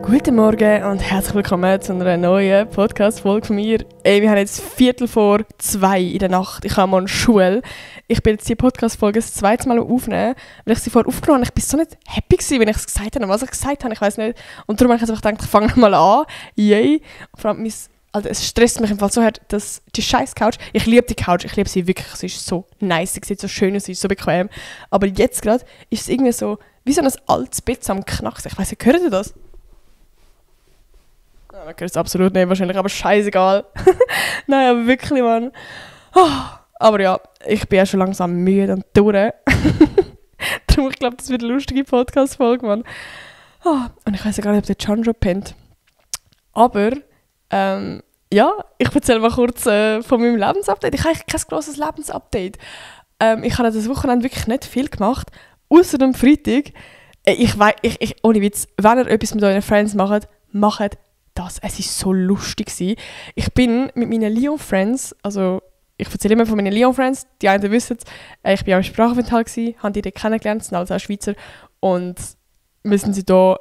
Guten Morgen und herzlich willkommen zu einer neuen Podcast-Folge von mir. Wir haben jetzt 1:45 in der Nacht. Ich habe morgen Schule. Ich bin jetzt die Podcast-Folge das zweite Mal aufnehmen, weil ich sie vorher aufgenommen habe. Ich war so nicht happy gewesen, wenn ich es gesagt habe. Was ich gesagt habe, ich weiß nicht. Und darum habe ich einfach gedacht, ich fange mal an. Yay. Und vor allem also es stresst mich im Fall so hart, dass die scheiß Couch, ich liebe die Couch, ich liebe sie wirklich, sie ist so nice, sie sieht so schön aus, sie ist so bequem. Aber jetzt gerade ist es irgendwie so, wie so ein altes Bett am Knacksen. Ich weiss nicht, hört ihr das? Ja, man hört es absolut nicht wahrscheinlich, aber scheißegal. Nein, aber wirklich, Mann. Oh, aber ja, ich bin ja schon langsam müde und durch. Darum, ich glaube, das wird eine lustige Podcast-Folge, Mann. Oh, und ich weiss ja gar nicht, ob der Can schon pennt. Aber, ja, ich erzähle mal kurz von meinem Lebensupdate. Ich habe eigentlich kein grosses Lebensupdate. Ich habe das Wochenende wirklich nicht viel gemacht, außer am Freitag. Ohne Witz, wenn ihr etwas mit euren Friends macht das. Es war so lustig gewesen. Ich bin mit meinen Lyon-Friends, also ich erzähle immer von meinen Lyon-Friends, die einen wissen es, ich war am Sprachaufenthalt, habe die kennengelernt, sind alle Schweizer und wir sind sie da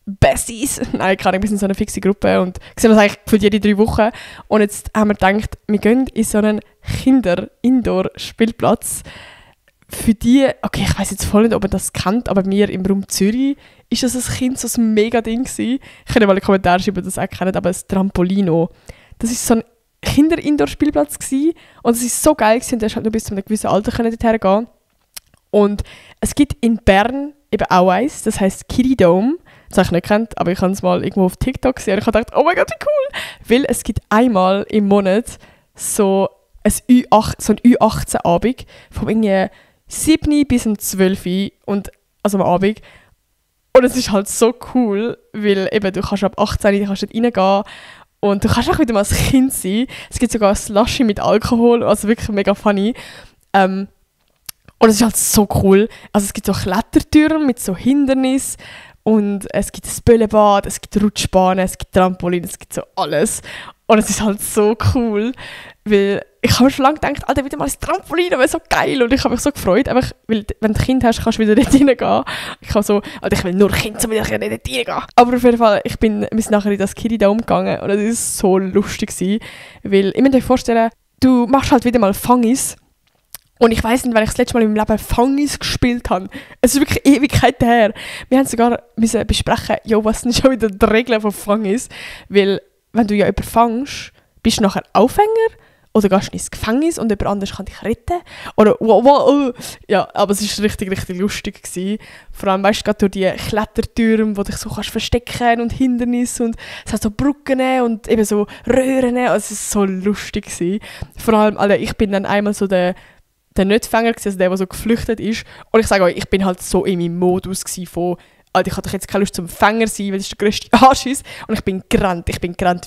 Besties. Nein, keine Ahnung, wir sind so eine fixe Gruppe und sehen uns eigentlich gefühlt jede 3 Wochen. Und jetzt haben wir gedacht, wir gehen in so einen Kinder-Indoor-Spielplatz. Für die, okay, ich weiss jetzt voll nicht, ob ihr das kennt, aber mir im Raum Zürich ist das als Kind so ein mega Ding gewesen. Ich kann mal in die Kommentare schreiben, ob ihr das auch kennt, aber das Trampolino. Das war so ein Kinder-Indoor-Spielplatz gewesen und es war so geil gewesen, und du hast halt nur bis zu einem gewissen Alter dorthin gehen. Und es gibt in Bern eben auch eins, das heisst Kiddie Dome. Das habe ich nicht gekannt, aber ich habe es mal irgendwo auf TikTok gesehen und ich habe gedacht, oh mein Gott, wie cool! Weil es gibt einmal im Monat so ein Ü18-Abend von irgendwie 7 bis 12 und also am Abend. Und es ist halt so cool, weil eben du kannst ab 18 kannst dort reingehen und du kannst auch wieder mal als Kind sein. Es gibt sogar ein Slushy mit Alkohol, also wirklich mega funny. Und es ist halt so cool. Also es gibt so Klettertürme mit so Hindernissen. Und es gibt ein Bällebad, es gibt Rutschbahnen, es gibt Trampolin, es gibt so alles. Und es ist halt so cool, weil ich habe mir schon lange gedacht, Alter, wieder mal ins Trampolin, das wäre so geil. Und ich habe mich so gefreut, einfach, weil wenn du ein Kind hast, kannst du wieder dort reingehen. Ich habe so, Alter, ich will nur Kind, so wieder dort reingehen. Aber auf jeden Fall, wir sind nachher in das Kiddie Dome gegangen und es war so lustig gewesen, weil ich mir vorstellen, du machst halt wieder mal Fangis. Und ich weiss nicht, wenn ich das letzte Mal in meinem Leben Fangis gespielt habe. Es ist wirklich Ewigkeiten her. Wir haben sogar besprechen, was sind schon wieder die Regeln von Fangis. Weil, wenn du ja jemanden fängst, bist du nachher Aufhänger oder gehst du ins Gefängnis und jemand anderes kann dich retten. Oder ja, aber es war richtig, richtig lustig gewesen. Vor allem, weißt du, gerade durch die Klettertürme, wo dich so kannst verstecken und Hindernisse und es hat so Brücken und eben so Röhren. Also es war so lustig gewesen. Vor allem, Alter, ich bin dann einmal so der Nicht-Fänger, also der so geflüchtet ist. Und ich sage euch, ich bin halt so in meinem Modus von, Alter, ich hatte doch jetzt keine Lust zum Fänger sein, weil das ist der grösste Anschiss. Und ich bin gerannt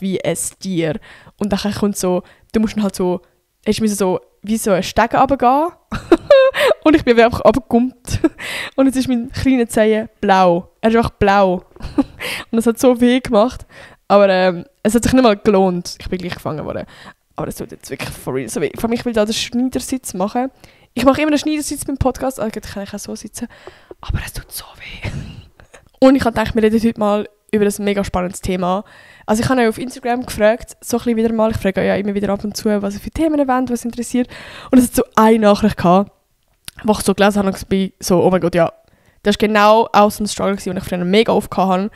wie ein Tier. Und dann kommt so, du musst dann halt so, hast so wie so einen Steg runtergehen. Und ich bin einfach runtergekommen. Und jetzt ist mein kleiner Zeh blau. Er ist einfach blau. Und das hat so weh gemacht. Aber es hat sich nicht mal gelohnt. Ich bin gleich gefangen worden. Aber das tut jetzt wirklich for real so weh. Vor allem, ich will da den Schneidersitz machen. Ich mache immer den Schneidersitz beim Podcast. Also kann ich auch so sitzen. Aber es tut so weh. Und ich habe gedacht, wir reden heute mal über ein mega spannendes Thema. Also ich habe euch auf Instagram gefragt, so ein bisschen wieder mal. Ich frage euch ja immer wieder ab und zu, was ihr für Themen wollt, was interessiert. Und es hat so eine Nachricht gehabt, wo ich so gelesen habe und bin so, oh mein Gott, ja. Das war genau auch so ein Struggle, den ich früher mega oft hatte.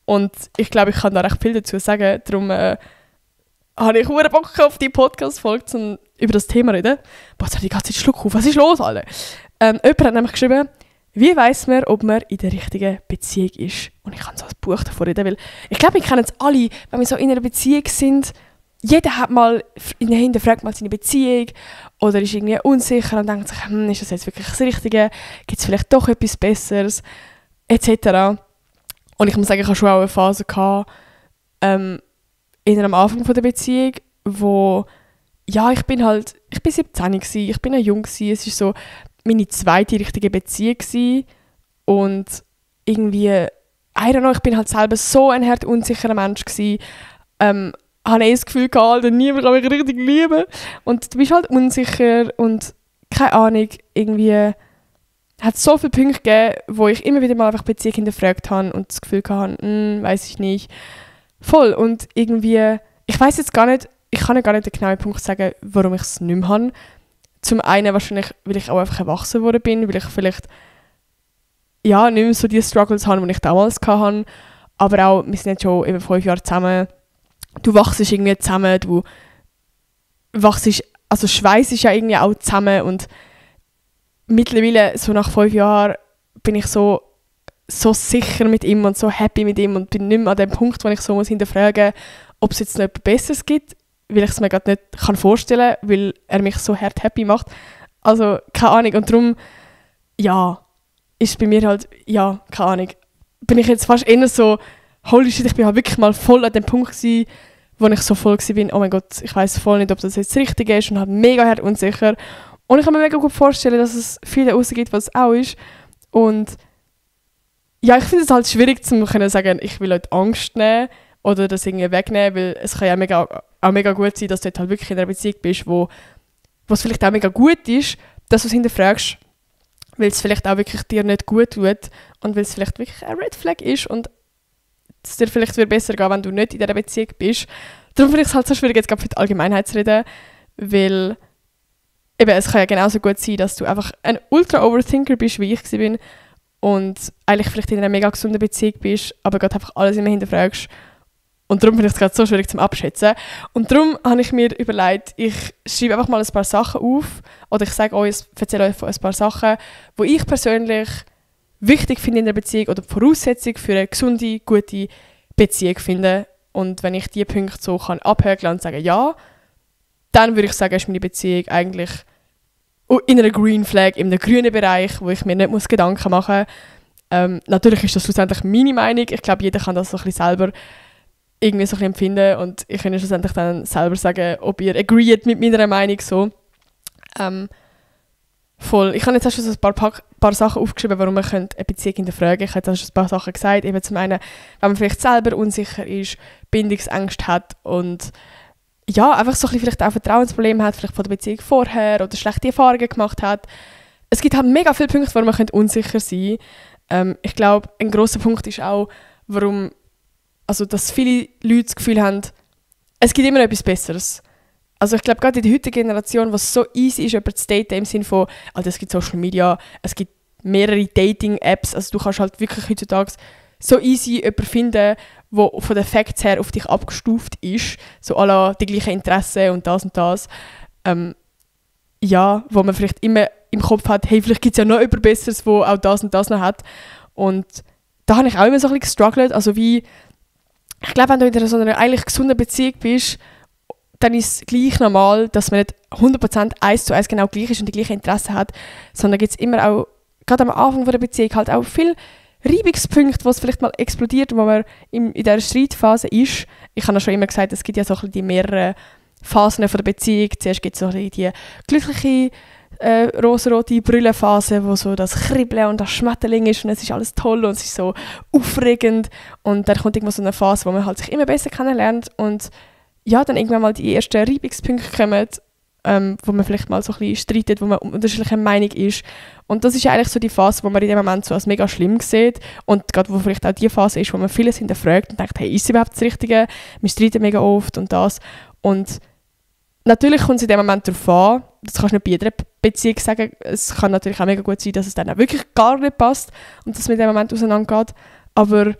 Und ich glaube, ich kann da recht viel dazu sagen. Darum habe ich verdammt Bock auf die Podcast-Folge, um über das Thema zu reden. Boah, jetzt habe ich die ganze Zeit Schluck auf. Was ist los, Alter? Jemand hat nämlich geschrieben, wie weiss man, ob man in der richtigen Beziehung ist? Und ich kann so ein Buch davon reden, weil ich glaube, wir kennen es alle, wenn wir so in einer Beziehung sind. Jeder hat mal, hinterfragt mal seine Beziehung oder ist irgendwie unsicher und denkt sich, ist das jetzt wirklich das Richtige? Gibt es vielleicht doch etwas Besseres? Etc. Und ich muss sagen, ich hatte schon auch eine Phase gehabt, am Anfang der Beziehung, wo, ja, ich bin 17 gewesen, ich bin noch jung gewesen, es war so meine zweite richtige Beziehung gewesen. Und irgendwie, I don't know, ich bin halt selber so ein hart unsicherer Mensch gewesen, habe das Gefühl gehabt, niemand kann mich richtig lieben und du bist halt unsicher und keine Ahnung, irgendwie, hat so viele Punkte gegeben, wo ich immer wieder mal einfach Beziehung hinterfragt habe und das Gefühl hatte, weiß ich nicht. Voll. Und irgendwie, ich weiß jetzt gar nicht, ich kann ja gar nicht den genauen Punkt sagen, warum ich es nicht mehr habe. Zum einen wahrscheinlich, weil ich auch einfach erwachsen geworden bin, weil ich vielleicht ja, nicht mehr so die Struggles habe, die ich damals hatte. Aber auch, wir sind jetzt schon eben 5 Jahre zusammen. Du wachst irgendwie zusammen, du wachst, also Schweiß ist ja irgendwie auch zusammen und mittlerweile, so nach 5 Jahren, bin ich so sicher mit ihm und so happy mit ihm und bin nicht mehr an dem Punkt, wo ich so hinterfragen muss, ob es jetzt noch etwas Besseres gibt, weil ich es mir gerade nicht vorstellen kann, weil er mich so hart happy macht. Also, keine Ahnung. Und darum, ja, ist bei mir halt, ja, keine Ahnung, bin ich jetzt fast eher so, holy shit, ich bin halt wirklich mal voll an dem Punkt gewesen, wo ich so voll war, oh mein Gott, ich weiss voll nicht, ob das jetzt richtig ist und halt mega hart unsicher. Und ich kann mir mega gut vorstellen, dass es viele draussen gibt, was es auch ist. Und ja, ich finde es halt schwierig, zu sagen, ich will Leute Angst nehmen oder das irgendwie wegnehmen, weil es kann ja auch mega gut sein, dass du halt wirklich in einer Beziehung bist, wo es vielleicht auch mega gut ist, dass du es hinterfragst, weil es vielleicht auch wirklich dir nicht gut tut und weil es vielleicht wirklich ein Red Flag ist und es dir vielleicht besser gehen, wenn du nicht in dieser Beziehung bist. Darum finde ich es halt so schwierig, jetzt gerade für die Allgemeinheit zu reden, weil eben, es kann ja genauso gut sein, dass du einfach ein Ultra-Overthinker bist, wie ich bin und eigentlich vielleicht in einer mega gesunden Beziehung bist, aber gerade einfach alles immer hinterfragst. Und darum finde ich es gerade so schwierig zum Abschätzen. Und darum habe ich mir überlegt, ich schreibe einfach mal ein paar Sachen auf oder ich erzähle euch von ein paar Sachen, die ich persönlich wichtig finde in einer Beziehung oder die Voraussetzung für eine gesunde, gute Beziehung finde. Und wenn ich diese Punkte so abhökeln und sagen ja, dann würde ich sagen, ist meine Beziehung eigentlich in einer Green Flag, in einem grünen Bereich, wo ich mir nicht Gedanken machen muss. Natürlich ist das schlussendlich meine Meinung. Ich glaube, jeder kann das so ein bisschen selber irgendwie so ein bisschen empfinden und ich kann schlussendlich dann selber sagen, ob ihr agreed mit meiner Meinung so. Voll. Ich habe jetzt auch schon so ein paar Sachen aufgeschrieben, warum man eine Beziehung hinterfragen könnte. Ich habe jetzt schon ein paar Sachen gesagt. Eben zum einen, wenn man vielleicht selber unsicher ist, Bindungsängste hat und ja, einfach so ein bisschen vielleicht auch Vertrauensprobleme hat, vielleicht von der Beziehung vorher oder schlechte Erfahrungen gemacht hat. Es gibt halt mega viele Punkte, warum man unsicher sein könnte. Ich glaube, ein grosser Punkt ist auch, warum, also dass viele Leute das Gefühl haben, es gibt immer noch etwas Besseres. Also ich glaube, gerade in der heutigen Generation, was so easy ist, jemanden zu daten, im Sinne von, also es gibt Social Media, es gibt mehrere Dating-Apps, also du kannst halt wirklich heutzutage so easy jemanden finden, der von den Facts her auf dich abgestuft ist, so à la die gleichen Interessen und das. Ja, wo man vielleicht immer im Kopf hat, hey, vielleicht gibt es ja noch jemand Besseres, der auch das und das noch hat. Und da habe ich auch immer so ein bisschen gestruggelt, also wie, ich glaube, wenn du in so einer eigentlich gesunden Beziehung bist, dann ist es gleich normal, dass man nicht 100% 1:1 genau gleich ist und die gleichen Interessen hat, sondern gibt es immer auch, gerade am Anfang der Beziehung, halt auch viele Reibungspunkte, wo es vielleicht mal explodiert, wo man in dieser Streitphase ist. Ich habe ja schon immer gesagt, es gibt ja so ein bisschen die mehreren Phasen von der Beziehung. Zuerst gibt es so ein bisschen die glückliche, rosarote Brüllenphase, wo so das Kribbeln und das Schmetterling ist und es ist alles toll und es ist so aufregend. Und dann kommt irgendwann so eine Phase, wo man halt sich immer besser kennenlernt und ja, dann irgendwann mal die ersten Reibungspunkte kommen, wo man vielleicht mal so ein bisschen streitet, wo man unterschiedlicher Meinung ist. Und das ist eigentlich so die Phase, wo man in dem Moment so als mega schlimm sieht und gerade wo vielleicht auch die Phase ist, wo man vieles hinterfragt und denkt, hey, ist es überhaupt das Richtige? Wir streiten mega oft und das. Und natürlich kommt es in dem Moment darauf an, das kannst du nicht bei jeder Beziehung sagen, es kann natürlich auch mega gut sein, dass es dann auch wirklich gar nicht passt und dass man in dem Moment auseinandergeht, aber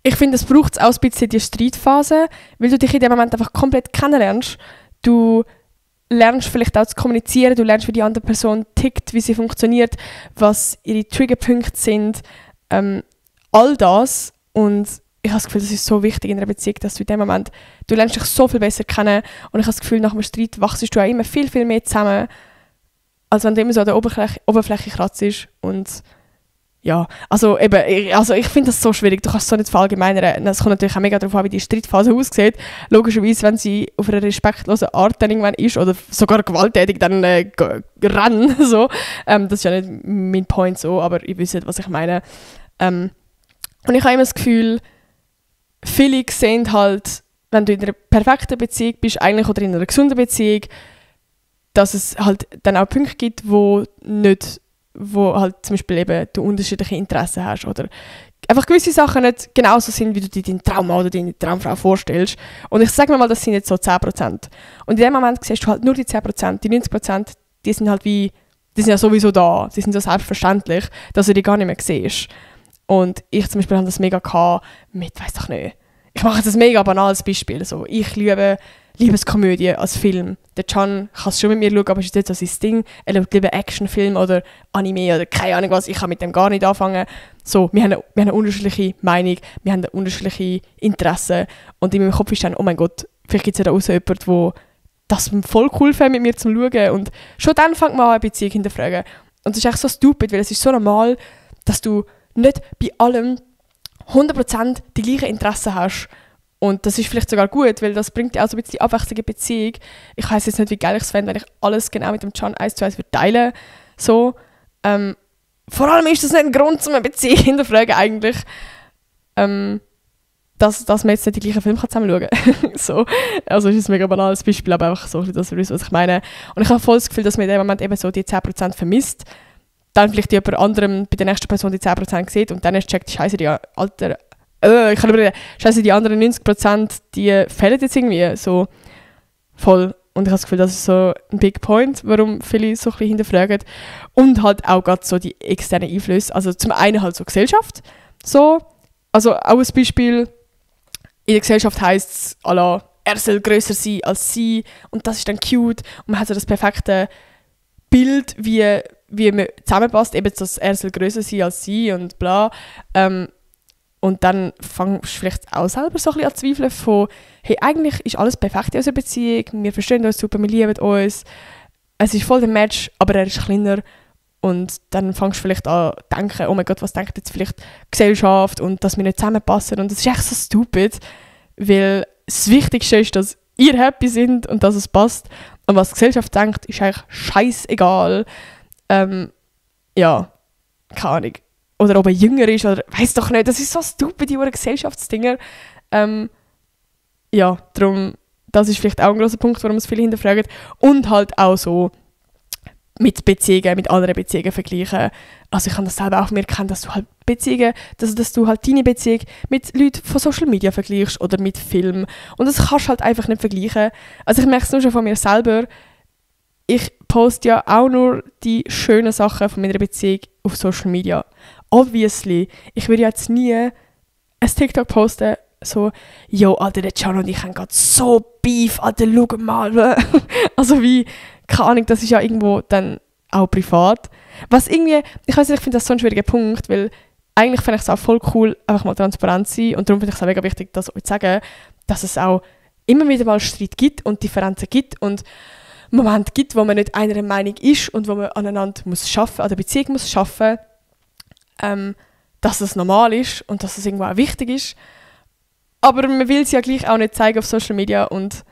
ich finde, es braucht auch ein bisschen die Streitphase, weil du dich in dem Moment einfach komplett kennenlernst. Du lernst vielleicht auch zu kommunizieren, du lernst, wie die andere Person tickt, wie sie funktioniert, was ihre Triggerpunkte sind, all das. Und ich habe das Gefühl, das ist so wichtig in einer Beziehung, dass du in dem Moment, du lernst dich so viel besser kennen und ich habe das Gefühl, nach einem Streit wachst du auch immer viel, viel mehr zusammen, als wenn du immer so an der Oberfläche kratzt. Und ja, also ich finde das so schwierig, du kannst es so nicht verallgemeinern. Es kommt natürlich auch mega darauf an, wie die Streitphase aussieht. Logischerweise, wenn sie auf einer respektlosen Art dann irgendwann ist oder sogar gewalttätig, dann rennen, so. Das ist ja nicht mein Point so, aber ihr wisst, was ich meine. Und ich habe immer das Gefühl, viele sehen halt, wenn du in einer perfekten Beziehung bist, eigentlich oder in einer gesunden Beziehung, dass es halt dann auch Punkte gibt, wo nicht wo halt zum Beispiel eben du unterschiedliche Interessen hast oder einfach gewisse Sachen nicht genauso sind, wie du dir deinen Traummann oder deine Traumfrau vorstellst. Und ich sage mir mal, das sind jetzt so 10%. Und in dem Moment siehst du halt nur die 10%, die 90%, die sind halt wie, die sind ja sowieso da, die sind so selbstverständlich, dass du die gar nicht mehr siehst. Und ich zum Beispiel habe das mega gehabt mit, weiss doch nicht, ich mache jetzt ein mega banales Beispiel. So, ich liebe Liebeskomödie als Film. Der Can kann es schon mit mir schauen, aber es ist nicht so sein Ding. Er liebt lieber Actionfilm oder Anime oder keine Ahnung was. Ich kann mit dem gar nicht anfangen. So, wir haben eine unterschiedliche Meinung, wir haben unterschiedliche Interessen. Und in meinem Kopf ist dann, oh mein Gott, vielleicht gibt es ja da draussen jemanden, der das voll cool findet, mit mir zu schauen. Und schon dann fängt man an, eine Beziehung hinterfragen. Und das ist echt so stupid, weil es ist so normal, dass du nicht bei allem 100% die gleichen Interessen hast. Und das ist vielleicht sogar gut, weil das bringt dir auch so ein bisschen die Abwechslung in die Beziehung. Ich weiss jetzt nicht, wie geil ich es fände, wenn ich alles genau mit dem Can 1:1 teilen würde. So, vor allem ist das nicht ein Grund, um eine Beziehung hinterfragen eigentlich. Dass man jetzt nicht die gleichen Filme zusammen schauen kann. So. Also ist ein mega banales Beispiel, aber einfach so, dass ihr wisst, was ich meine. Und ich habe voll das Gefühl, dass man in dem Moment eben so die 10% vermisst. Dann vielleicht jemand anderem bei der nächsten Person die 10% sieht und dann erst checkt, scheiße, die die anderen 90%, die fehlen jetzt irgendwie so voll. Und ich habe das Gefühl, das ist so ein Big Point, warum viele so ein bisschen hinterfragen. Und halt auch gerade so die externen Einflüsse. Also zum einen halt so Gesellschaft. So. Also auch ein Beispiel, in der Gesellschaft heisst es, er soll grösser sein als sie und das ist dann cute. Und man hat so das perfekte Bild, wie man zusammenpasst, eben, dass er soll grösser sein als sie und bla. Und dann fängst du vielleicht auch selber so ein bisschen an zweifeln von, hey, eigentlich ist alles perfekt in unserer Beziehung, wir verstehen uns super, wir lieben uns, es ist voll der Match, aber er ist kleiner. Und dann fängst du vielleicht an zu denken, oh mein Gott, was denkt jetzt vielleicht die Gesellschaft und dass wir nicht zusammenpassen. Und das ist echt so stupid, weil das Wichtigste ist, dass ihr happy sind und dass es passt. Und was die Gesellschaft denkt, ist eigentlich scheißegal. Ja, keine Ahnung. Oder ob er jünger ist oder weiss doch nicht. Das ist so stupid, die Gesellschaftsdinger. Ja, darum, das ist vielleicht auch ein grosser Punkt, warum es viele hinterfragen. Und halt auch so mit Beziehungen, mit anderen Beziehungen vergleichen. Also ich kann das selber auch mir kennen, dass du halt Beziehungen, dass du halt deine Beziehung mit Leuten von Social Media vergleichst oder mit Film. Und das kannst du halt einfach nicht vergleichen. Also ich merke es nur schon von mir selber. Ich poste ja auch nur die schönen Sachen von meiner Beziehung auf Social Media. Obviously. Ich würde jetzt nie ein TikTok posten, so, yo, Alter, der Can und ich haben gerade so Beef, Alter, schau mal. Also wie, keine Ahnung, das ist ja irgendwo dann auch privat. Was irgendwie, ich weiß nicht, ich finde das so ein schwieriger Punkt, weil eigentlich finde ich es auch voll cool, einfach mal transparent zu sein und darum finde ich es auch mega wichtig, das euch zu sagen, dass es auch immer wieder mal Streit gibt und Differenzen gibt und Momente gibt, wo man nicht einer Meinung ist und wo man aneinander muss arbeiten, an der Beziehung muss arbeiten, dass es normal ist und dass es irgendwo auch wichtig ist. Aber man will es ja gleich auch nicht zeigen auf Social Media und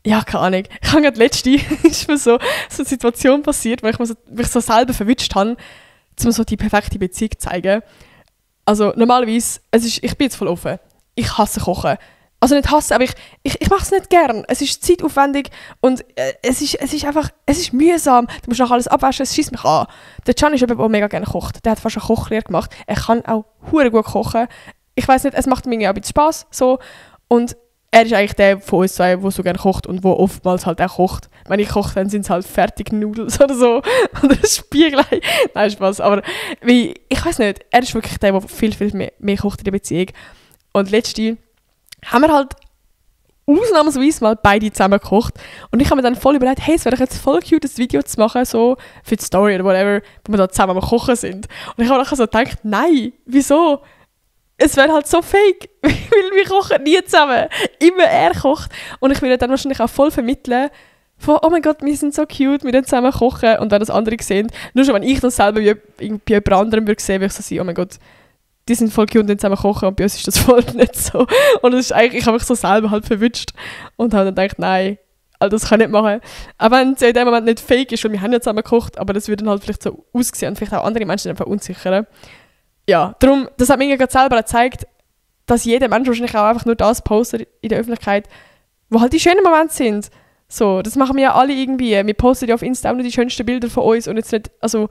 ja, keine Ahnung. Ich habe gerade letzte ist mir so eine Situation passiert, wo ich mich so selber verwünscht habe, um so die perfekte Beziehung zu zeigen. Also normalerweise, ich bin jetzt voll offen. Ich hasse Kochen. Also nicht hassen, aber ich mache es nicht gern. Es ist zeitaufwendig und es ist mühsam. Du musst noch alles abwaschen, es schießt mich an. Der Can ist jemand, der mega gerne kocht. Der hat fast eine Kochlehre gemacht. Er kann auch hure gut kochen. Ich weiss nicht, es macht mir irgendwie auch ein bisschen Spass. So. Und er ist eigentlich der von uns zwei, der so gerne kocht und der oftmals halt auch kocht. Wenn ich koche, dann sind es halt fertige Nudeln oder so. Oder ein Spiegelei. Nein, Spaß. Aber ich weiss nicht, er ist wirklich der viel, viel mehr kocht in der Beziehung. Und letzte haben wir halt ausnahmsweise mal beide zusammen gekocht. Und ich habe mir dann voll überlegt, hey, es wäre jetzt voll cute, ein Video zu machen, so für die Story oder whatever, wo wir da zusammen am Kochen sind. Und ich habe nachher so gedacht, nein, wieso? Es wäre halt so fake, weil wir kochen nie zusammen. Immer er kocht. Und ich würde dann wahrscheinlich auch voll vermitteln, von, oh mein Gott, wir sind so cute, wir zusammen kochen. Und dann das andere sehen. Nur schon, wenn ich das selber bei jemand anderem würde sehen, würde ich so sein, oh mein Gott, die sind voll cute und zusammen kochen und bei uns ist das voll nicht so. Und das ist eigentlich, ich habe mich so selber halt verwünscht und habe dann gedacht, nein, also das kann ich nicht machen. Aber wenn es in dem Moment nicht fake ist, weil wir haben ja zusammen gekocht, aber das würde dann halt vielleicht so aussehen und vielleicht auch andere Menschen dann verunsichern. Ja, darum, das hat mir gerade selber gezeigt, dass jeder Mensch wahrscheinlich auch einfach nur das postet in der Öffentlichkeit, wo halt die schönen Momente sind. So, das machen wir ja alle irgendwie. Wir posten ja auf Insta auch nur die schönsten Bilder von uns und jetzt nicht, also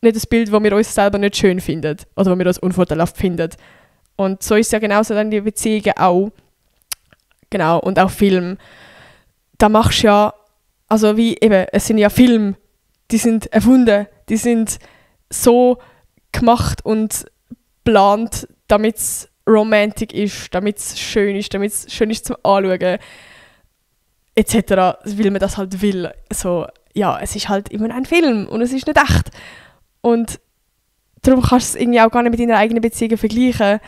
nicht ein Bild, das wir uns selber nicht schön finden oder das wir uns unvorteilhaft finden. Und so ist es ja genauso dann die Beziehungen auch. Genau, und auch Film. Da machst du ja, also wie eben, es sind ja Filme, die sind erfunden, die sind so gemacht und geplant, damit es romantic ist, damit es schön ist zum Anschauen, etc., weil man das halt will. Also, ja, es ist halt immer ein Film und es ist nicht echt. Und darum kannst du es irgendwie auch gar nicht mit deiner eigenen Beziehung vergleichen.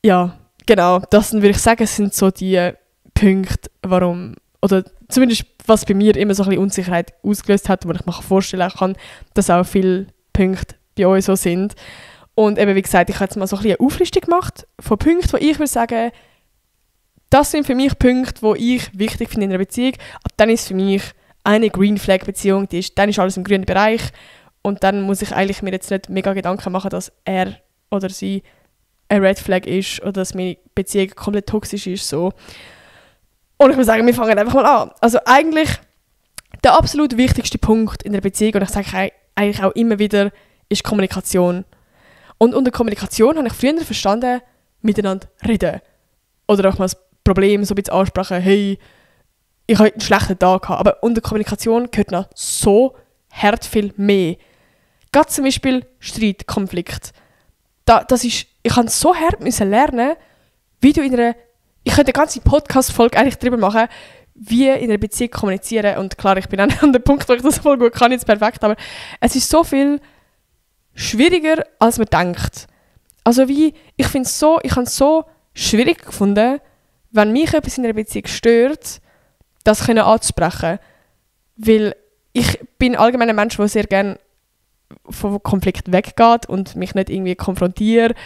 Ja, genau, das würde ich sagen, sind so die Punkte, warum, oder zumindest was bei mir immer so ein bisschen Unsicherheit ausgelöst hat, wo ich mir vorstellen kann, dass auch viele Punkte bei euch so sind. Und eben, wie gesagt, ich habe jetzt mal so ein bisschen eine Auflistung gemacht von Punkten, wo ich würde sagen, das sind für mich Punkte, die ich wichtig finde in einer Beziehung. Ab dann ist für mich eine Green Flag Beziehung, dann ist alles im grünen Bereich. Und dann muss ich eigentlich mir jetzt nicht mega Gedanken machen, dass er oder sie eine Red Flag ist oder dass meine Beziehung komplett toxisch ist. So. Und ich muss sagen, wir fangen einfach mal an. Also eigentlich der absolut wichtigste Punkt in der Beziehung, und ich sage eigentlich auch immer wieder, ist Kommunikation. Und unter Kommunikation habe ich früher verstanden, miteinander reden. Oder auch mal das Problem so ein bisschen ansprechen, hey, ich habe einen schlechten Tag gehabt. Aber unter Kommunikation gehört noch so hart viel mehr. Gerade zum Beispiel Streit, Konflikt. Ich habe so hart lernen, wie du ich könnte eine ganze Podcast-Folge eigentlich darüber machen, wie in einer Beziehung kommunizieren. Und klar, ich bin auch an dem Punkt, wo ich das voll gut kann, jetzt perfekt, aber es ist so viel schwieriger, als man denkt. Also ich habe es so schwierig gefunden, wenn mich etwas in einer Beziehung stört, das anzusprechen. Weil ich bin allgemein ein Mensch, der sehr gerne vom Konflikt weggeht und mich nicht irgendwie konfrontiert.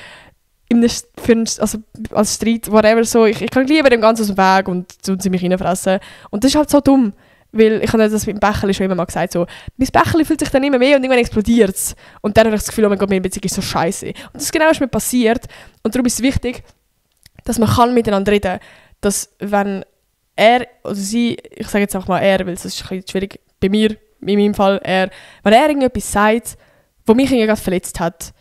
Als Streit, whatever, so. Ich kann lieber dem Ganzen aus dem Weg und sie mich reinfressen. Und das ist halt so dumm. Weil ich habe das mit dem Becherli schon immer mal gesagt, so, mein Becherli fühlt sich dann immer mehr und irgendwann explodiert es. Und dann habe ich das Gefühl, oh mein Gott, meine Beziehung ist so scheiße. Und das genau ist mir passiert. Und darum ist es wichtig, dass man miteinander reden kann. Dass wenn er oder sie, ich sage jetzt einfach mal er, weil es ist ein bisschen schwierig bei mir, in meinem Fall er, wenn er irgendetwas sagt, was mich irgendwie gerade verletzt hat,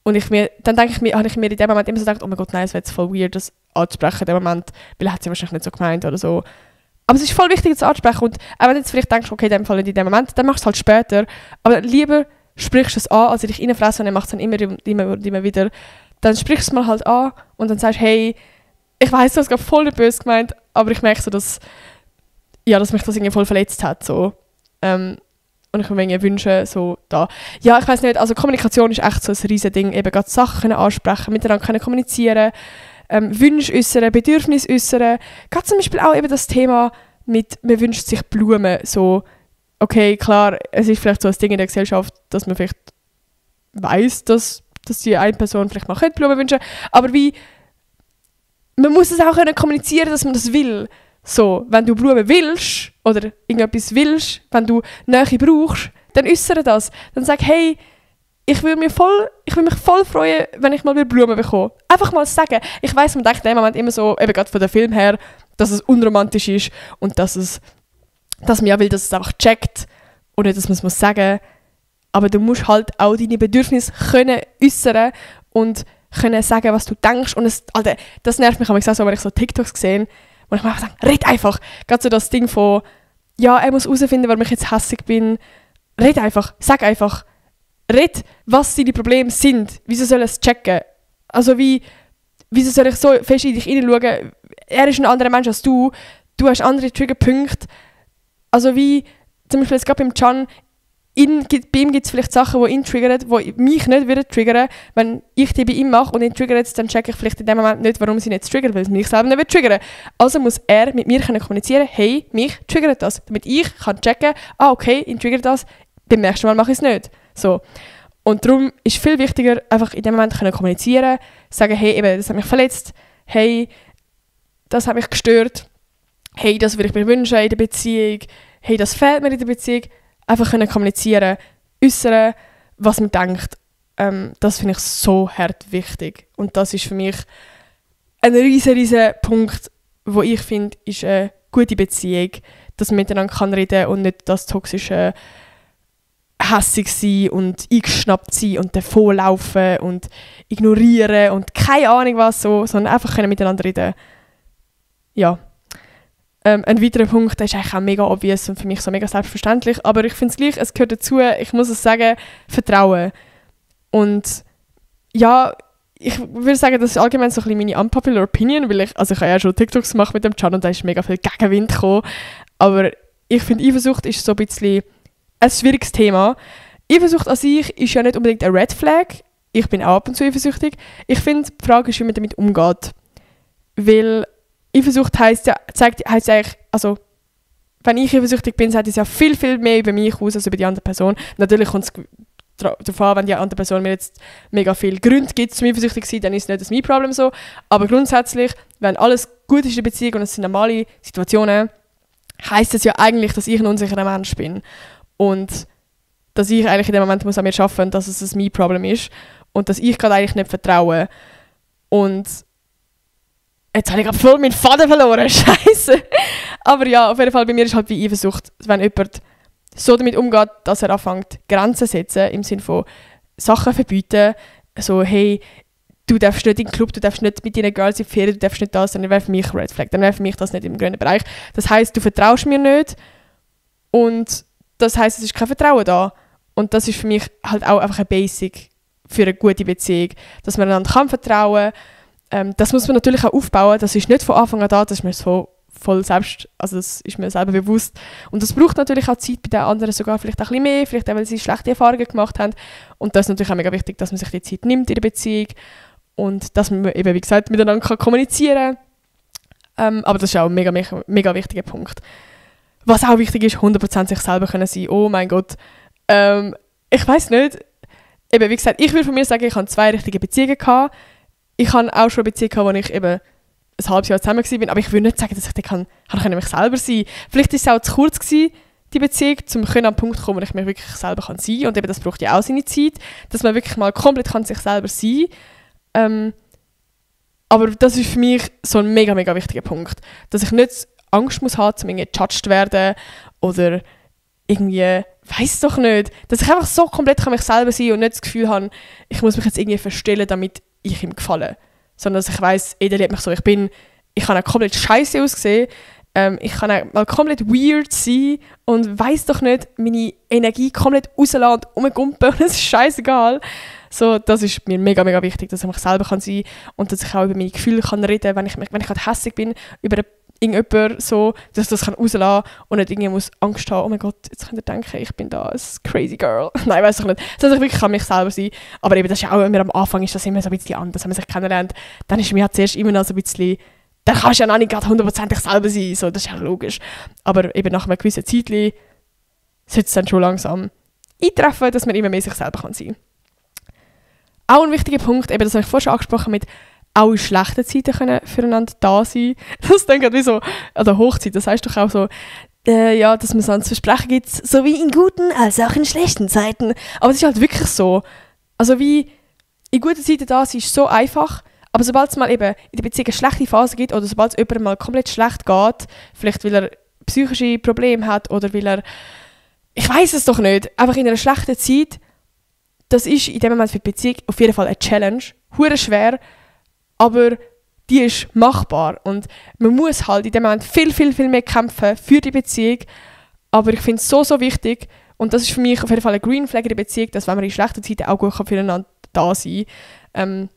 und dann habe ich mir in dem Moment immer so gedacht, oh mein Gott, nein, es wäre jetzt voll weird, das anzusprechen in dem Moment, weil er hat es ja wahrscheinlich nicht so gemeint oder so. Aber es ist voll wichtig, das anzusprechen. Und auch wenn du jetzt vielleicht denkst, okay, in dem Fall nicht in dem Moment, dann machst du es halt später. Aber lieber sprichst du es an, als dich reinfressen und dann machst du es dann immer wieder. Dann sprichst du es mal halt an und dann sagst, hey, ich weiss, du hast gerade voll böse gemeint, aber ich merke so, dass mich das irgendwie voll verletzt hat. So. Und ich würde mir wünschen, so da. Ja, ich weiss nicht, also Kommunikation ist echt so ein riesen Ding. Eben gerade Sachen ansprechen, miteinander kommunizieren, Wünsche äußern, Bedürfnisse äußern. Gerade zum Beispiel auch eben das Thema mit, man wünscht sich Blumen. So, okay, klar, es ist vielleicht so ein Ding in der Gesellschaft, dass man vielleicht weiss, dass die eine Person vielleicht mal Blumen wünschen könnte. Aber man muss es auch kommunizieren, dass man das will. So, wenn du Blumen willst oder irgendetwas willst, wenn du Nähe brauchst, dann äußere das. Dann sag, hey, ich würde mich voll freuen, wenn ich mal Blumen bekomme. Einfach mal sagen. Ich weiss, man denkt in dem Moment immer so, eben gerade von dem Film her, dass es unromantisch ist und dass man ja will, dass es einfach checkt und nicht, dass man es muss sagen. Aber du musst halt auch deine Bedürfnisse können äußern und können sagen, was du denkst. Und das nervt mich auch so, wenn ich so TikToks sehe, wo ich mir einfach sage, red einfach. Gerade so das Ding von, ja, er muss herausfinden, warum ich jetzt hässig bin. Red einfach, sag einfach. Red, was deine Probleme sind. Wieso soll er es checken? Also wieso soll ich so fest in dich hineinschauen? Er ist ein anderer Mensch als du. Du hast andere Triggerpunkte. Also wie, zum Beispiel jetzt gerade beim Can, bei ihm gibt es vielleicht Sachen, die ihn triggern, die mich nicht wieder triggern. Wenn ich die bei ihm mache und ihn triggert, dann checke ich vielleicht in dem Moment nicht, warum sie nicht triggert, weil es mich selber nicht triggern. Also muss er mit mir kommunizieren, hey, mich triggert das. Damit ich kann checken, okay, ihn triggert das, beim nächsten Mal mache ich es nicht. So. Und darum ist viel wichtiger, einfach in dem Moment kommunizieren, sagen, hey, eben, das hat mich verletzt, hey, das hat mich gestört, hey, das würde ich mir wünschen in der Beziehung, hey, das fehlt mir in der Beziehung. Einfach kommunizieren, äußern, was man denkt. Das finde ich so hart wichtig. Und das ist für mich ein riesen Punkt, wo ich finde, ist eine gute Beziehung, dass man miteinander reden kann und nicht das toxische hässig sein und eingeschnappt sein und davonlaufen und ignorieren und keine Ahnung was so, sondern einfach können miteinander reden. Ja. Ein weiterer Punkt, der ist eigentlich auch mega obvious und für mich so mega selbstverständlich, aber ich finde es gleich, es gehört dazu, ich muss es sagen, Vertrauen. Und ja, ich würde sagen, das ist allgemein so ein bisschen meine unpopular Opinion, weil ich habe ja schon TikToks gemacht mit dem Can und da ist mega viel Gegenwind gekommen, aber ich finde, Eifersucht ist so ein bisschen ein schwieriges Thema. Eifersucht an sich ist ja nicht unbedingt eine Red Flag, ich bin auch ab und zu eifersüchtig. Ich finde, die Frage ist, wie man damit umgeht, weil Eifersucht heisst eigentlich, also wenn ich eifersüchtig bin, sagt es ja viel, viel mehr über mich aus als über die andere Person. Natürlich kommt es darauf an, wenn die andere Person mir jetzt mega viel Gründe gibt, zum eifersüchtig zu sein, dann ist es nicht mein Problem so. Aber grundsätzlich, wenn alles gut ist in der Beziehung und es sind normale Situationen, heisst es ja eigentlich, dass ich ein unsicherer Mensch bin. Und dass ich eigentlich in dem Moment muss an mir arbeiten muss, dass es mein Problem ist. Und dass ich gerade eigentlich nicht vertraue. Und jetzt habe ich gerade voll meinen Faden verloren, Scheiße. Aber ja, auf jeden Fall, bei mir ist halt wie Eifersucht, wenn jemand so damit umgeht, dass er anfängt, Grenzen zu setzen, im Sinne von Sachen verbieten, so, hey, du darfst nicht in den Club, du darfst nicht mit deinen Girls in die Ferien, du darfst nicht das, dann wäre für mich Red Flag, dann wäre für mich das nicht im grünen Bereich. Das heisst, du vertraust mir nicht und das heisst, es ist kein Vertrauen da. Und das ist für mich halt auch einfach ein Basic für eine gute Beziehung, dass man einander kann vertrauen kann. Das muss man natürlich auch aufbauen, das ist nicht von Anfang an da, das ist mir so voll selbst, also das ist mir selber bewusst. Und das braucht natürlich auch Zeit bei den anderen, sogar vielleicht auch ein bisschen mehr, vielleicht auch, weil sie schlechte Erfahrungen gemacht haben. Und das ist natürlich auch mega wichtig, dass man sich die Zeit nimmt in der Beziehung und dass man eben, wie gesagt, miteinander kann kommunizieren kann. Aber das ist auch ein mega, mega, mega wichtiger Punkt. Was auch wichtig ist, 100% sich selber können sein. Oh mein Gott. Ich weiss nicht, eben, wie gesagt, ich würde von mir sagen, ich habe 2 richtige Beziehungen gehabt. Ich habe auch schon eine Beziehung gehabt, wo ich eben ein halbes Jahr zusammen war, aber ich würde nicht sagen, dass ich dann mich selber sein kann. Vielleicht war es auch zu kurz gewesen, die Beziehung, um an den Punkt zu kommen, wo ich mich wirklich selber sein kann. Und eben, das braucht ja auch seine Zeit, dass man wirklich mal komplett kann sich selber sein kann. Aber das ist für mich so ein mega, mega wichtiger Punkt. Dass ich nicht Angst muss haben, um irgendwie gejudged zu werden oder irgendwie, weiss doch nicht, dass ich einfach so komplett kann mich selber sein und nicht das Gefühl habe, ich muss mich jetzt irgendwie verstellen, damit ich ihm gefalle. Sondern dass ich weiss, der liebt mich so, ich bin. Ich kann auch komplett scheiße aussehen. Ich kann auch mal komplett weird sein und weiss doch nicht, meine Energie komplett rauslassen und rumgumpen und es ist scheißegal. So, das ist mir mega, mega wichtig, dass ich mich selber kann sein kann und dass ich auch über meine Gefühle kann reden kann, wenn ich gerade hässlich bin, über irgendjemanden so, dass ich das rauslassen kann und nicht irgendwie muss Angst haben, oh mein Gott, jetzt könnt ihr denken, ich bin da als crazy girl. Nein, weiss ich nicht. Dass ich wirklich kann mich selber sein. Aber eben, das ist auch immer am Anfang ist das immer so ein bisschen anders. Wenn man sich kennenlernt, dann ist mir zuerst immer noch so ein bisschen, dann kannst du ja noch nicht gerade 100% selber sein. So, das ist ja logisch. Aber eben nach einem gewissen Zeitchen sollte es dann schon langsam eintreffen, dass man immer mehr sich selber kann sein kann. Auch ein wichtiger Punkt, eben, das habe ich vorhin schon angesprochen, mit auch in schlechten Zeiten können füreinander da sein. Das denke ich wie so an der Hochzeit. Das heißt doch auch so, ja, dass man sonst Versprechen gibt, so wie in guten als auch in schlechten Zeiten. Aber es ist halt wirklich so. Also wie in guten Zeiten da sein, ist so einfach. Aber sobald es mal eben in der Beziehung eine schlechte Phase gibt oder sobald es jemandem mal komplett schlecht geht, vielleicht weil er psychische Probleme hat oder weil er, ich weiß es doch nicht, einfach in einer schlechten Zeit, das ist in dem Moment für die Beziehung auf jeden Fall eine Challenge. Hure schwer. Aber die ist machbar und man muss halt in dem Moment viel, viel, viel mehr kämpfen für die Beziehung. Aber ich finde es so, so wichtig und das ist für mich auf jeden Fall eine Green Flag in der Beziehung, dass wenn man in schlechten Zeiten auch gut füreinander da sein kann.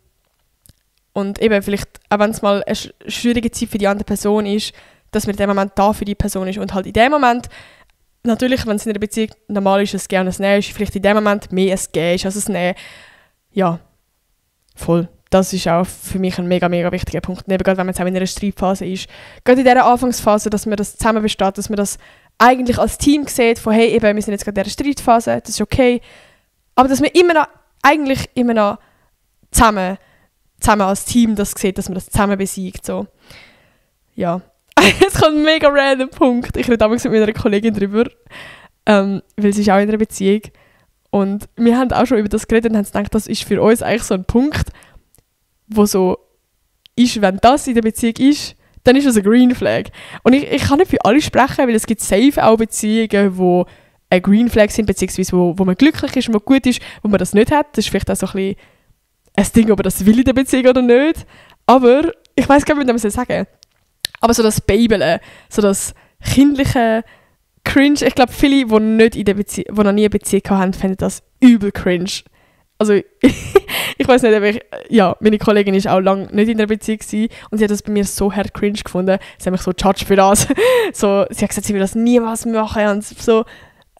Und eben vielleicht, auch wenn es mal eine schwierige Zeit für die andere Person ist, dass man in dem Moment da für die Person ist und halt in dem Moment, natürlich, wenn es in einer Beziehung normal ist, es Geben und es Nehmen ist, vielleicht in dem Moment mehr es Geben ist als es Nehmen. Ja, voll. Das ist auch für mich ein mega, mega wichtiger Punkt. Eben gerade wenn man jetzt auch in einer Streitphase ist. Gerade in dieser Anfangsphase, dass man das zusammen besteht, dass man das eigentlich als Team sieht, von hey, eben, wir sind jetzt gerade in dieser Streitphase, das ist okay. Aber dass man eigentlich immer noch zusammen als Team das sieht, dass man das zusammen besiegt. So. Ja. Jetzt kommt ein mega random Punkt. Ich rede damals mit meiner Kollegin darüber, weil sie ist auch in einer Beziehung. Und wir haben auch schon über das geredet und haben gedacht, das ist für uns eigentlich so ein Punkt, wo so ist, wenn das in der Beziehung ist, dann ist das ein Green Flag. Und ich kann nicht für alle sprechen, weil es gibt safe auch Beziehungen, wo Green Flag sind, beziehungsweise wo man glücklich ist und wo gut ist, wo man das nicht hat. Das ist vielleicht auch so ein bisschen ein Ding, ob man das will in der Beziehung oder nicht. Aber ich weiss gar nicht, wie man das sagen. Aber so das Babeln, so das kindliche Cringe. Ich glaube, viele, die noch nie eine Beziehung haben, finden das übel cringe. Also ich weiß nicht, aber meine Kollegin war auch lange nicht in einer Beziehung gewesen, und sie hat das bei mir so hart cringe gefunden. Sie hat mich so judged für das. So, sie hat gesagt, sie will das niemals machen. Und so,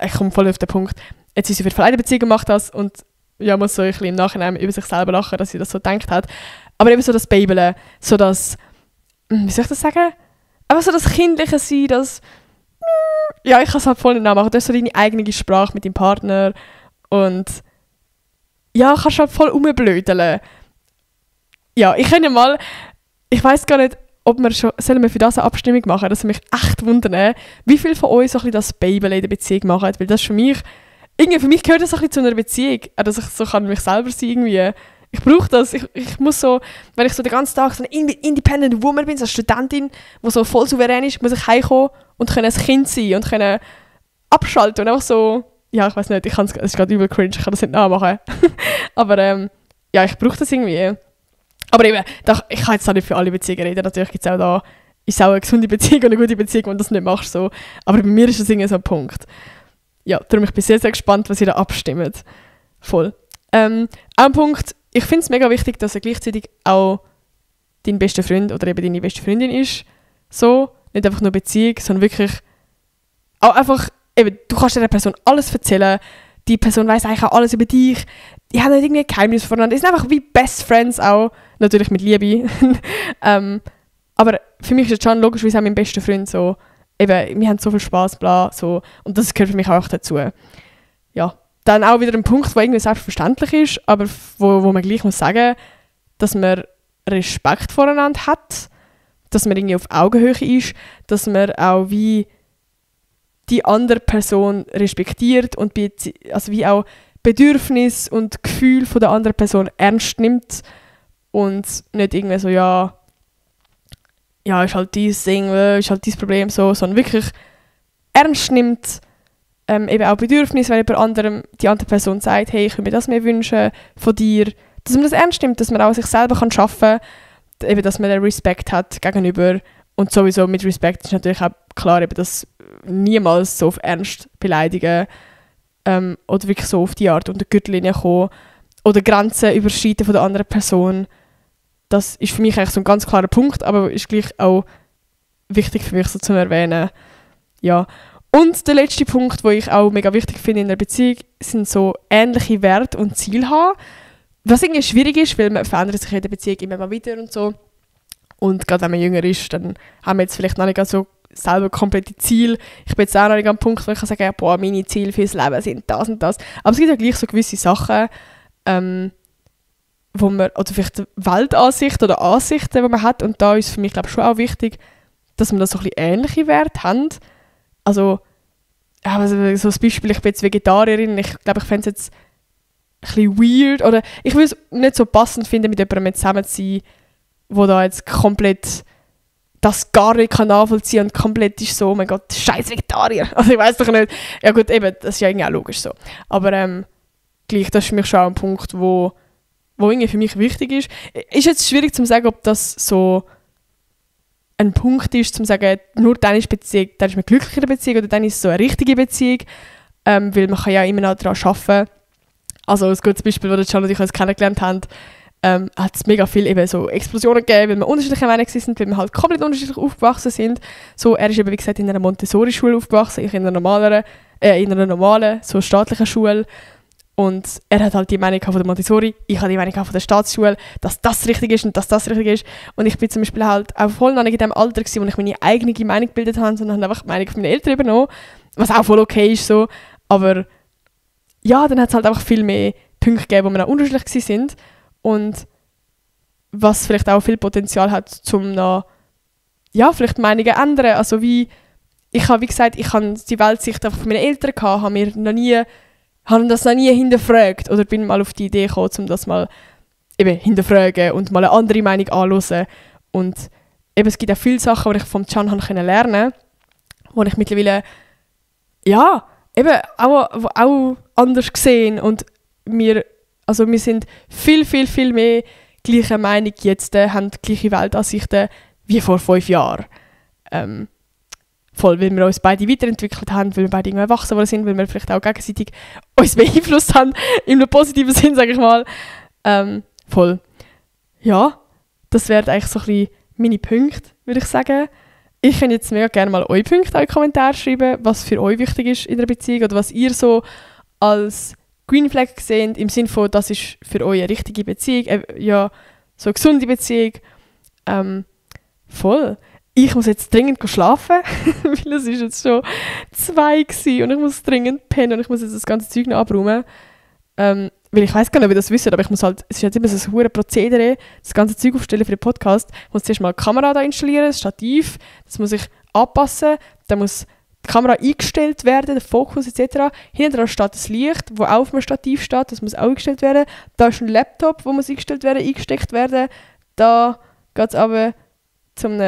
ich komme voll auf den Punkt. Jetzt ist sie für eine Beziehung gemacht das, und muss so ein bisschen im Nachhinein über sich selber lachen, dass sie das so gedacht hat. Aber eben so das Babeln, so das, wie soll ich das sagen? Aber so das Kindliche sein, das, ich kann es halt voll nicht nachmachen. Du hast so deine eigene Sprache mit deinem Partner und kannst halt voll rumblödeln. Ja, ich weiss gar nicht, sollen wir für das eine Abstimmung machen? Das würde mich echt wundern, wie viele von euch so ein bisschen das Babeln in der Beziehung machen, weil das für mich gehört das ein bisschen zu einer Beziehung, dass ich so kann mich selber sein irgendwie. Ich brauche das. Ich muss so, wenn ich so den ganzen Tag so eine Independent Woman bin, so eine Studentin, die so voll souverän ist, muss ich heimkommen und können ein Kind sein und können abschalten und einfach so, ich weiß nicht, es ist gerade übel cringe, ich kann das nicht nachmachen. Aber ich brauche das irgendwie. Aber eben, ich kann jetzt auch nicht für alle Beziehungen reden, natürlich gibt es auch da, ist auch eine gesunde Beziehung und eine gute Beziehung, wenn du das nicht machst. So. Aber bei mir ist das irgendwie so ein Punkt. Ja, darum bin ich sehr, sehr gespannt, was ihr da abstimmt. Voll. Auch ein Punkt, ich finde es mega wichtig, dass er gleichzeitig auch dein bester Freund oder eben deine beste Freundin ist. So, nicht einfach nur Beziehung, sondern wirklich auch einfach, eben, du kannst der Person alles erzählen, die Person weiss eigentlich auch alles über dich, die haben nicht irgendwie ein Geheimnis voneinander, die sind einfach wie Best Friends auch, natürlich mit Liebe. Aber für mich ist es schon logisch, wie es auch mein bester Freund so, eben, wir haben so viel Spass, bla, so, und das gehört für mich auch dazu. Ja. Dann auch wieder ein Punkt, der irgendwie selbstverständlich ist, aber wo man gleich muss sagen, dass man Respekt voreinander hat, dass man irgendwie auf Augenhöhe ist, dass man auch wie die andere Person respektiert und also wie auch Bedürfnis und Gefühl von der anderen Person ernst nimmt und nicht irgendwie so, ist halt dieses Ding, ist halt dieses Problem so, sondern wirklich ernst nimmt, eben auch Bedürfnis, wenn die andere Person sagt, hey, ich würde mir das mehr wünschen von dir, dass man das ernst nimmt, dass man auch sich selber arbeiten kann, eben, dass man den Respekt hat gegenüber, und sowieso mit Respekt ist natürlich auch klar, eben, dass niemals so auf Ernst beleidigen oder wirklich so auf die Art unter die Gürtellinie kommen oder Grenzen überschreiten von der anderen Person. Das ist für mich eigentlich so ein ganz klarer Punkt, aber ist gleich auch wichtig für mich so zu erwähnen. Ja. Und der letzte Punkt, den ich auch mega wichtig finde in einer Beziehung, sind so ähnliche Werte und Ziele haben. Was irgendwie schwierig ist, weil man verändert sich in der Beziehung immer mal wieder und so. Und gerade wenn man jünger ist, dann haben wir jetzt vielleicht noch nicht so selber komplette Ziele. Ich bin jetzt auch noch nicht am Punkt, wo ich kann sagen, meine Ziele fürs Leben sind das und das. Aber es gibt ja gleich so gewisse Sachen, wo man, oder vielleicht Weltansicht oder Ansichten, die man hat. Und da ist für mich, glaube ich, schon auch wichtig, dass man da so ein bisschen ähnliche Werte haben. Also so ein Beispiel, ich bin jetzt Vegetarierin, ich glaube, ich fände es jetzt ein bisschen weird, oder ich würde es nicht so passend finden, mit jemandem zusammen zu sein, der da jetzt komplett das gar nicht nachvollziehen kann und komplett ist so, oh mein Gott, scheiß Vegetarier. Also ich weiß doch nicht. Ja gut, eben, das ist ja irgendwie auch logisch so. Aber gleich, das ist für mich schon auch ein Punkt, wo irgendwie für mich wichtig ist. Ist jetzt schwierig zu sagen, ob das so ein Punkt ist, zu sagen, nur dann ist Beziehung, dann ist man glücklich in der Beziehung oder dann ist es so eine richtige Beziehung, weil man kann ja immer noch daran arbeiten. Also ein gutes Beispiel, das Can und ich uns kennengelernt haben, hat es mega viel eben so Explosionen gegeben, weil wir unterschiedliche Meinungen sind, weil wir halt komplett unterschiedlich aufgewachsen sind. So, er ist eben, wie gesagt, in einer Montessori-Schule aufgewachsen, ich in einer normalen, so staatlichen Schule. Und er hat halt die Meinung von der Montessori, ich habe die Meinung von der Staatsschule, dass das richtig ist und dass das richtig ist. Und ich bin zum Beispiel halt auch voll noch nicht in dem Alter gewesen, wo ich meine eigene Meinung gebildet habe, sondern habe einfach die Meinung von meinen Eltern übernommen, was auch voll okay ist so. Aber ja, dann hat es halt einfach viel mehr Punkte gegeben, wo wir auch unterschiedlich sind und was vielleicht auch viel Potenzial hat, zum noch, vielleicht Meinungen ändern. Also wie gesagt, ich habe die Weltsicht einfach von meinen Eltern gehabt, habe das noch nie hinterfragt oder bin mal auf die Idee gekommen, um das mal eben hinterfragen und mal eine andere Meinung anzuhören. Und eben, es gibt auch viele Sachen, die ich vom Can lernen konnte, wo ich mittlerweile eben auch anders gesehen und wir sind viel, viel, viel mehr gleicher Meinung jetzt, haben gleiche Weltansichten wie vor 5 Jahren. Voll, weil wir uns beide weiterentwickelt haben, weil wir beide irgendwie erwachsen worden sind, weil wir vielleicht auch gegenseitig uns beeinflusst haben, in einem positiven Sinn, sage ich mal. Voll. Ja, das wären eigentlich so ein bisschen meine Punkte, würde ich sagen. Ich kann jetzt mega gerne mal eure Punkte in die Kommentare schreiben, was für euch wichtig ist in einer Beziehung oder was ihr so als Green Flag seht, im Sinne von, das ist für euch eine richtige Beziehung, ja, so eine gesunde Beziehung. Voll. Ich muss jetzt dringend schlafen, weil es ist jetzt schon 2 gewesen und ich muss dringend pennen und ich muss jetzt das ganze Zeug noch abräumen. Weil ich weiss gar nicht, ob ihr das wisst, aber es ist jetzt immer so ein hohes Prozedere, das ganze Zeug aufstellen für den Podcast. Ich muss zuerst mal die Kamera da installieren, das Stativ, das muss ich anpassen, dann muss die Kamera eingestellt werden, der Fokus etc. Hinten dran steht das Licht, das auch auf dem Stativ steht, das muss auch eingestellt werden. Da ist ein Laptop, wo muss eingesteckt werden. Da geht es aber zum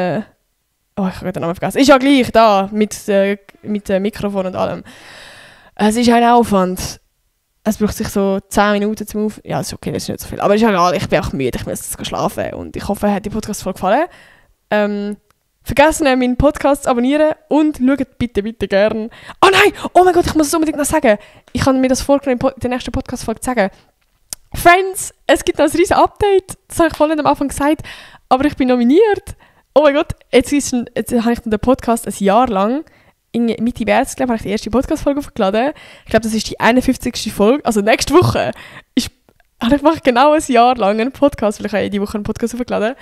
oh, ich habe den Namen vergessen. Ist ja gleich, da, mit Mikrofon und allem. Es ist ein Aufwand. Es braucht sich so 10 Minuten zum Auf... Ja, ist okay, das ist nicht so viel. Aber ist ja egal, ich bin auch müde, ich muss jetzt schlafen. Und ich hoffe, euch hat die Podcast-Folge gefallen. Vergesst nicht, meinen Podcast zu abonnieren und schaut bitte, bitte gerne... Oh nein! Oh mein Gott, ich muss es unbedingt noch sagen. Ich habe mir das vorgenommen, in der nächsten Podcast-Folge zu sagen. Friends, es gibt noch ein riesiges Update. Das habe ich vorhin am Anfang gesagt. Aber ich bin nominiert. Oh mein Gott, jetzt habe ich den Podcast ein Jahr lang, in Mitte März, glaube ich, habe ich die erste Podcast-Folge aufgeladen. Ich glaube, das ist die 51. Folge, also nächste Woche. Ich mache genau ein Jahr lang einen Podcast, weil ich habe jede Woche einen Podcast aufgeladen.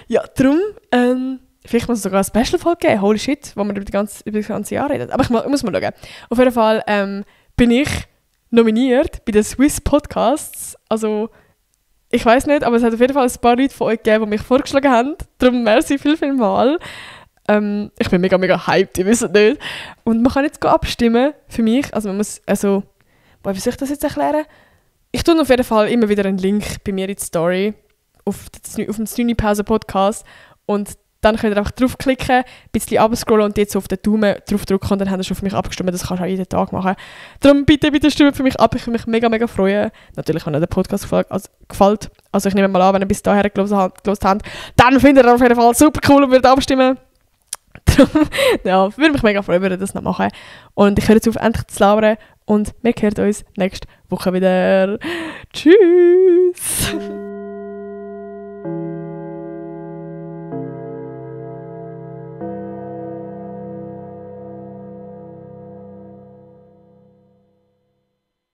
Ja, darum, vielleicht muss es sogar eine Special-Folge geben, holy shit, wo man über das ganze Jahr redet. Aber ich muss mal schauen. Auf jeden Fall bin ich nominiert bei den Swiss Podcasts, also... Ich weiss nicht, aber es hat auf jeden Fall ein paar Leute von euch gegeben, die mich vorgeschlagen haben. Darum merci viel mal. Ich bin mega, mega hyped, ihr wisst nicht. Und man kann jetzt abstimmen für mich. Also man muss, wie soll ich das jetzt erklären? Ich tue auf jeden Fall immer wieder einen Link bei mir in die Story auf den Snuni-Pause-Podcast und dann könnt ihr einfach draufklicken, ein bisschen abscrollen und jetzt auf den Daumen draufdrücken und dann habt ihr schon für mich abgestimmt. Das kannst du auch jeden Tag machen. Darum bitte, bitte stimmt für mich ab. Ich würde mich mega, mega freuen. Natürlich, wenn euch der Podcast gefällt. Also ich nehme mal an, wenn ihr bis dahin gehört habt, dann findet ihr auf jeden Fall super cool und würdet abstimmen. Darum, ja, würde mich mega freuen, wenn ihr das noch machen. Und ich höre jetzt auf, endlich zu labern und wir hören uns nächste Woche wieder. Tschüss!